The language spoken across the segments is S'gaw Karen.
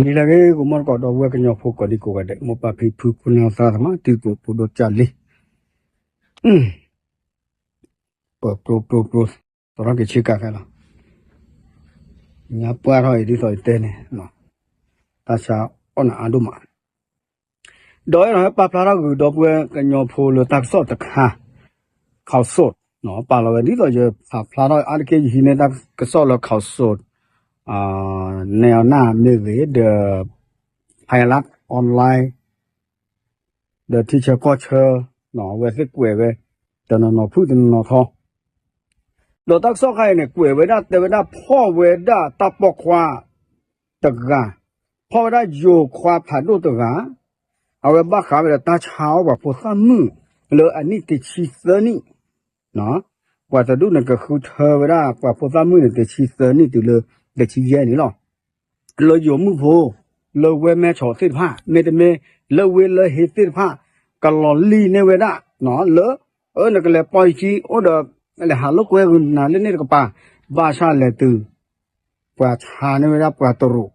နံၤလၢအဂ့ၤ ဂီၤမီၢ်တကိး ဒီပုၢ်ဝဲၢ်ကညီဖိကိးဒံကိးဂၤဒဲး မိၢ်ပၢ်ဖံဖု ဖိနၢ်သရၣ်သမါ တံၤသကိးဖိဒိၣ်ကၢ်လံ, ပၢၢ်ပြိပြိပြိ, သရီက့ၤဆ့ကၤခဲလီၤ, ညါပှၢ်ထီၣ်အံၤ ဒ်သိးယတဲန့ၣ်, တၢ်ဆါအီၣ်နၤအါဒိၣ်မး ဒီးအဲၣ်ဒိးဟဲပာ်ဖျါထီၣ်ဂုာ် ဒီပုၢ်ဝဲၢ်ကညီဖိလၢတၢ်ကစီၣ်တခါ, ခီၣ်စိး, ပာ်လီၤဝဲဒ်သိးယပာ်ဖျါထီၣ်အါတက့ၢ် ယဟံးန့ၢ်တၢ်ကစီၣ်လၢခီၣ်စိး, နဲအီနၢ်မ့ၢ်ဂ့ၤ ဒီး ဖဲလၢ online ဒီးထံဆၢကီၢ်ဆၢ, အဝဲသ့ၣ်ကွဲးဝဲ တနီၤနီၤဖုၣ်တနီၤနီၤထီ ဒီးတၢ်ကစီၣ်ခါအံၤန့ၣ် ကွဲးဝဲဒၣ်တဲဝဲဒၣ်ဖီၣ်ဝဲဒၣ်တၢ်ပိာ်ခွါတဂၤ, ဖီၣ်ဝဲဒၣ်ယိၤခွါဖးဒိၣ်တဂၤ, အဝဲဘၣ်ဃးဝဲဒီးတၢ်ဆါအီၣ်ပှၤဖိသၣ်မုၣ် လၢအနံၣ်တဆံသၢနံၣ်, ပှၤတဒူၣ်န့ၣ် ကဃုထၢဝဲဒၣ်ပှၤဖိသၣ်မုၣ်န့ၣ် တဆံသၢနံၣ်တုၤလၢတဆံယဲၢ်နံၣ်လီၤ. လၢယိၤမုၣ်ဖိ လၢဝဲမဲဆီးသ့ၣ်တဖၣ် မ့တမ့ၢ် လၢဝ့ၢ်လၢဟ့သ့ၣ်တဖၣ် ကလီၤလံၣ်န့ၢ်ဝဲဒၣ် လၢ အၢ နကလဲၤပီယခံ အိၣ်ဒီး လဲၤဟးလိာ်ကွဲဂုာ်နၤလၢန့ၣ်တကပၤ, ဘၣ်ဆၣ်လဲၤတုၤ ပှၤဆါန့ၢ်ဝဲဒၣ်ပှၤတရူး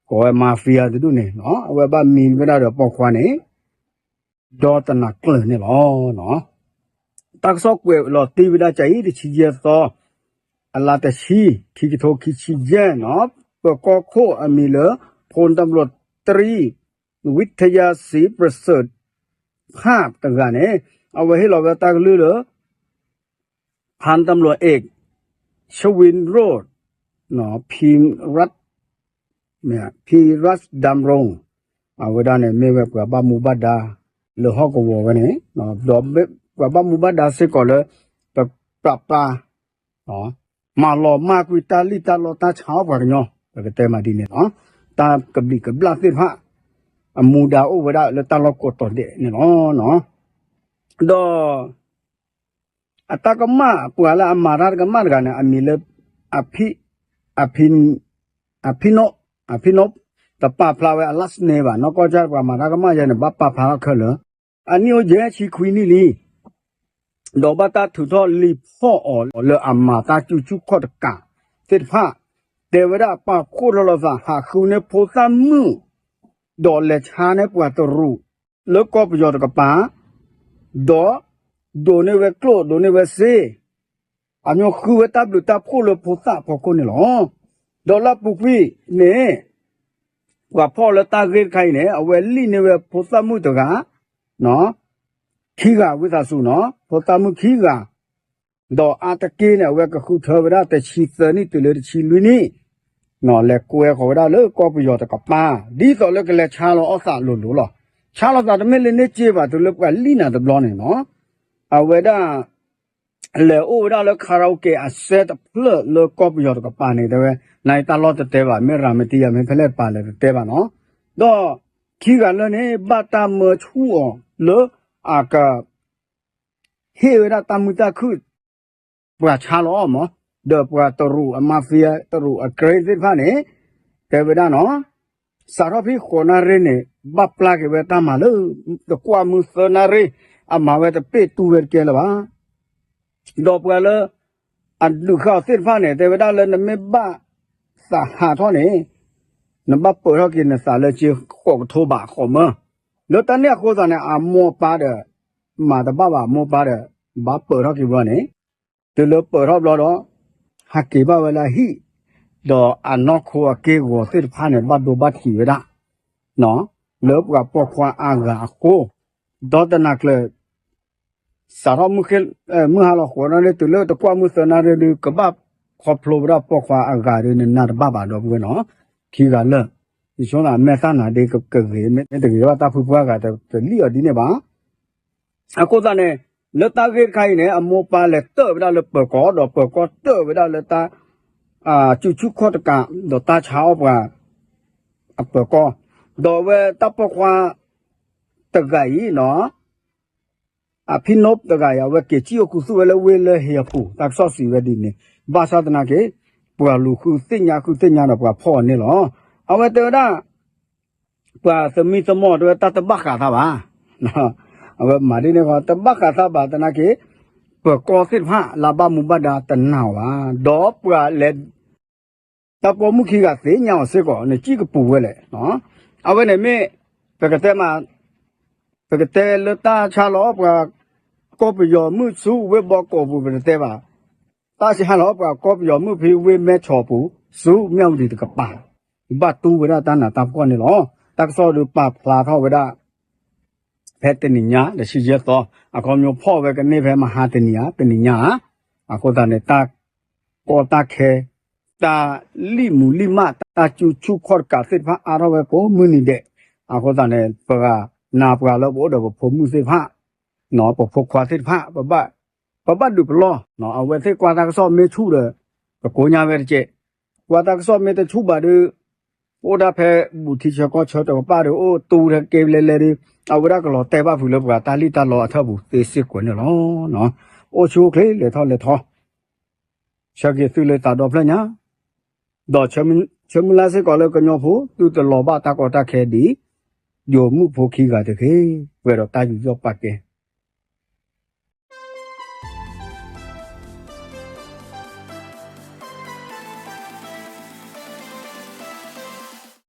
ကိးဝဲ mafia တဒူၣ်န့ၣ် အဝဲဘၣ်မံဝဲဒၣ်ဒီးပိာ်ခွါန့ၣ် ဒီတနၤကျၢၤန့ၣ်လီၤ. တၢ်ကစီၣ်ကွဲးလီၤတံၢ်ဝဲဒၣ်ကၠၤအံၤ တဆံယဲၢ်သီ အလါတဆံ ခံကထိခံဆံယဲၢ်န့ၣ်, ပၢၤကီၢ်ခိၣ်အမံၤလၢ ဖိတံၤ ဝံထယါစံ ပစၢၣ် ဖၣ်တဂၤန့ၣ် အဝဲဟ့ၣ်လီၤဝဲတၢ်ကလုၢ်လၢ ဖၣ်တံၤ เอก ชวินโรจน์ พีรัตน์ พีรัตน์ดำรง အဝဲဒၣ်န့ၣ်မ့ၢ်ဝဲပှၤဘၣ်မူဘၣ်ဒါ လၢဟီၣ်ကဝီၤဝဲန့ၣ်, ဒီးပှၤဘၣ်မူဘၣ်ဒါစ့ၢ်ကီးလၢ ပပာ်ပာ် မၤလီၤမၢ်ကွံာ်တၢ်လံၣ်တၢ်လီတၢ်ဆါအီၣ်ပှၤကညီ ပကတဲမးဒ်န့ၣ်လီၤ. တၢ်ကဘျံးကဘျၣ်သ့ၣ်တဖၣ် အမူဒါအိၣ်ဝဲဒၣ်လၢတၢ်လီၢ်ကိးတီၤဒဲးန့ၣ်လီၤ. ဒီး အတၢ်ကမၣ်ပှၤလၢအမၤတၢ်ကမၣ်တဂၤန့ၣ် အမံၤလၢ အဖံ အဖံ အဖံနိး အဖံနိး တပာ်ဖျါဝဲအ last name ဘၣ်, နီၢ်ကီၢ်ကၢ်ပှၤမၤတၢ်ကမၣ်ယဲန့ၣ် ဘၣ်ပာ်ဖျါထီၣ်ခဲလၢာ်, အနံၣ်အိၣ်ယဲၢ်ဆံခွံနံၣ်လံ ဒီးဘၣ်တၢ်ထုးထီၣ်လံာ်ဖီၣ်အီၤလၢအမၤတၢ်ကူၣ်ဆူၣ်ခီၣ်တကးသ့ၣ်တဖၣ်, တဲဝဲဒၣ်ပာ်ဖှိၣ်ထီၣ်လိာ်သး ဟးဃုန့ၢ်ဖိသၣ်မုၣ်, ဒီးလဲၤဆါန့ၢ်ပှၤတရူး လၢကီၢ်ပယီၤတကပၤ, ဒီး ဒိးန့ၢ်ဝဲကျိၣ် ဒိးန့ၢ်ဝဲစ့ အမ့ၢ်ဃုဝဲတၢ်ဘျုးတၢ်ဖှိၣ်လၢဖိသၣ်အဖီခိၣ်န့ၣ်လီၤ. ဒီးလၢအပူၤကွံာ်န့ၣ် ပှၤဖီၣ်လၢတၢ်ဂ့ၢ်တခါအံၤန့ၣ် အဝဲလံၣ်န့ၢ်ဝဲဖိသၣ်မုၣ်တဂၤ ခံဂၤဝံသးစူၤန့ၣ် ဖိသၣ်မုၣ်ခံဂၤ, ဒီးအါတက့ၢ်န့ၣ် အဝဲကဃုထၢဝဲဒၣ်တဆံသၢနံၣ်တုၤလၢတဆံလွံၢ်နံၣ်, လဲၤကွဲဃီၤဝဲဒၣ်လၢကီၢ်ပယီၤတကပၤ, ဒ်သိးလၢကလဲၤဆါလီၤအီၣ်သးလိၤလိၤလီၤ. ဆါလီၤသးတမ့ၢ်လၢန့ၢ်စ့ဘၣ် တုၤလၢပှၤလံၣ်နၤတဘျီန့ၣ်လီၤ. အဝဲဒၣ် လဲၤအိၣ်ဝဲဒၣ်လၢ karaoke အစဲတဖျၢၣ်လၢကီၢ်ပယီၤတကပၤန့ၣ် တဲဝဲ နတၢ်လီၢ်တတဲဘၣ် မ့ၢ်ရၤမတံယၤ မ့ၢ်ဖဲလဲၣ်တပၤလဲၣ်တတဲဘၣ်န့ၣ်, ဒီးခံဂၤလၢာ်န့ၣ် ဘၣ်တၢ်မၢဆူၣ်အီၤလၢအက ဟ့ၣ်ဝဲဒၣ်တၢ်မုာ်တၢ်ခုၣ် ပှၤဆါလီၤအီၣ်မး, ဒီးပှၤတရူးအ mafia တရူးအကြဲသ့ၣ်တဖၣ်န့ၣ် တဲဝဲဒၣ်န့ၣ် စးထီၣ်ဖဲဃိးနၣ်ရံၣ်န့ၣ် ဘၣ်ပျၢ်က့ၤဝဲတၢ်မၤလၢ တကွၢ်မုၢ်သၢနၣ်ရံၣ် အမၤဝဲတပ့ၢ်တူၢ်ဝဲတကဲလၢၤဘၣ်. ဒီးပှၤလၢ အဒုးဃာ်အီၤသ့ၣ်တဖၣ်န့ၣ် တဲဝဲဒၣ်လၢနမ့ၢ်ဘၣ်သးဟးထီၣ်န့ၣ် နဘၣ်ပၢၤထီၣ်က့ၤနသးလၢကဃိးကထိဘးဃိးမၢ, လၢတၢ်န့ၣ်အဃိသတးန့ၣ် အမိၢ်အပၢ်ဒီး မၤတဘၣ်ဘၣ် အမိၢ်အပၢ်ဒီး ဘၣ်ပၢၤထီၣ်က့ၤဘျီန့ၣ် တုၤလၢပၢၤထီၣ်ဘျီဒီး ဟးက့ၤဘၣ်ဝဲလၢအဟံၣ်, ဒီးအနီၢ်ခိအက့ၢ်အဂီၤသ့ၣ်တဖၣ်န့ၣ် ဘၣ်ဒိဘၣ်ထံးဝဲဒၣ် လၢပှၤပိာ်ခွါအါဂၤအဃိ, ဒီးတနၤကျၢၤ စးထီၣ်မုၢ်ဟါလီၤဃိးနၣ်ရံၣ် တုၤလၢတကွၢ်မုၢ်သၢနၣ်ရံၣ်ဒုး ကဘၣ်ခီဖျိဝဲဒၣ်ပိာ်ခွါအဂၤဒုး နနၢ်တဘၣ်ဘၣ်ဒီပုၢ်ဝဲၢ်န့ၣ်, ခံဂၤလၢာ်, ယဆိသးမဲာ်သၣ်နၤဒ်ကဂ့ၤ မ့ၢ်တဂ့ၤဘၣ်တၢ်ဖုပှၢ်ဂၤတလံၣ်အီၤဒ်န့ၣ်ဘၣ်. အဃိသတးန့ၣ် လၢတၢ်ဂ့ၢ်တခါအံၤန့ၣ် အမိၢ်ပၢ်လဲၤတၢၣ်ဝဲဒၣ်လၢပၢၤကီၢ် ဒီးပၢၤကီၢ်တၢၣ်ဝဲဒၣ်လၢတၢ် ကူၣ်ဆူၣ်ခီၣ်တကး ဒီးတၢ်ဆါအီၣ်ပှၤ အပၢၤကီၢ်, ဒီးအဝဲတၢ်ပိာ်ခွါတဂၤအံၤန့ၣ် အဖံနိးတဂၤအံၤ အဝဲက့ၤစံၣ်အိၣ်ခူသူၣ်ဝဲလၢဝ့ၢ်လၢဟ့ၣ်အပူၤ တၢ်ကစီၣ်စံးဝဲဒ်န့ၣ်, ဘၣ်ဆၣ်သနာ်က့ ပှၤလူၤဃုသ့ၣ်ညါဃုသ့ၣ်ညါဒီးပှၤဖီၣ်အီၤန့ၣ်လီၤ. အဝဲတဲဝဲဒၣ် ပှၤသမံသမိးတဲဝဲတၢ်တဘၣ်ဃးသးဘၣ်. အဝဲမၤဒ်န့ၣ်ဃီ တဘၣ်ဃးသးဘၣ်သနာ်က့ ပၢၤကီၢ်သ့ၣ်တဖၣ်လၢဘၣ်မူဘၣ်ဒါတနာ်အီၤဘၣ်. ဒီးပှၤလဲၤ တၢ်ပိာ်မုၣ်ခံဂၤသ့ၣ်ညါအီၤစ့ၢ်ကီး နစံၣ်ကပူၤဝဲလဲၣ်. အဝဲန့ၣ်မ့ၢ် ပကတဲမး ပကတဲလၢတၢ်ဆါလီၤပှၤ ကီၢ်ပယီၤမုၣ်ဆူဝ့ၢ်ဘီကီးပူၤ ပတတဲဘၣ်. တၢ်ဆါလီၤပှၤကီၢ်ပယီၤမုၣ်ဖဲဝ့ၢ်မဲၢ်ဆီးပူၤ ဆူမၠၣ်ဝတံၤတကပၤ ဘၣ်တူၢ်ဝဲဒၣ်တၢ်နးတၢ်ဖှီၣ်န့ၣ်လီၤ. တၢ်ကစီၣ်ဒုးပာ်ဖျါထီၣ်ဝဲဒၣ် ဖဲတနံၤညါ တဆံယဲၢ်သီ အခီပညီဖီၣ်ဝဲကန့ၢ်ဖဲမဟါတနံၤဧါ တနံၤညါဧါ. အဃိသတးန့ၣ် တၢ်ကီတၢ်ခဲ တၢ်လံၣ်မူၤလံၣ်မၣ် တၢ်ကူၣ်ဆူၣ်ခီၣ်တကးသ့ၣ်တဖၣ်အါထီၣ်ဝဲကိးမုၢ်နံၤဒဲး. အဃိသတးန့ၣ် ပှၤနၤပှၤလၢပအိၣ်ဒီးပဖိမုၣ်သ့ၣ်တဖၣ် ပဖိခွါသ့ၣ်တဖၣ် ပဘၣ်ဒုးပလီၢ် အဝဲသ့ၣ်ကွၢ်တၢ်ကစီၣ်မ့ၢ်ဆူၣ်ဒီး ကကိညါဝဲတက့ၢ်. ကွၢ်တၢ်ကစီၣ်မ့ၢ်တဆူၣ်ဘၣ်ဒီး ပအိၣ်ဒၣ်ဖဲဘူးထံဆၢကီၢ်ဆၢတကပၤဒီး အိၣ်တူၢ်ထဲက့ၤလဲၤလဲၤဒီး အဝဲဒၣ်ကလီၤတဲာ်ဘၣ်ဖုးလၢပှၤတၢ်လံၣ်တၢ်လီအထၢၣ်ပူၤသ့စ့ၢ်ကီးန့ၣ်လီၤ. အိၣ်ဆူၣ်အိၣ်ချ့လဲၤထီၣ်လဲၤထီ ဆၢက့ၤသုလၢသးဒီဖျၢၣ်ညါ ဒီးဆၢမုၢ်လၢ်စ့ၢ်ကီးလၢကညီဖိ သုတလီၤဘၣ်တၢ်ကီတၢ်ခဲဒ် ယိၤမုၣ်ဖိခံဂၤတဂ့ၤ ပှဲၤဒီးတၢ်ယူးယီၣ်ပာ်ကဲ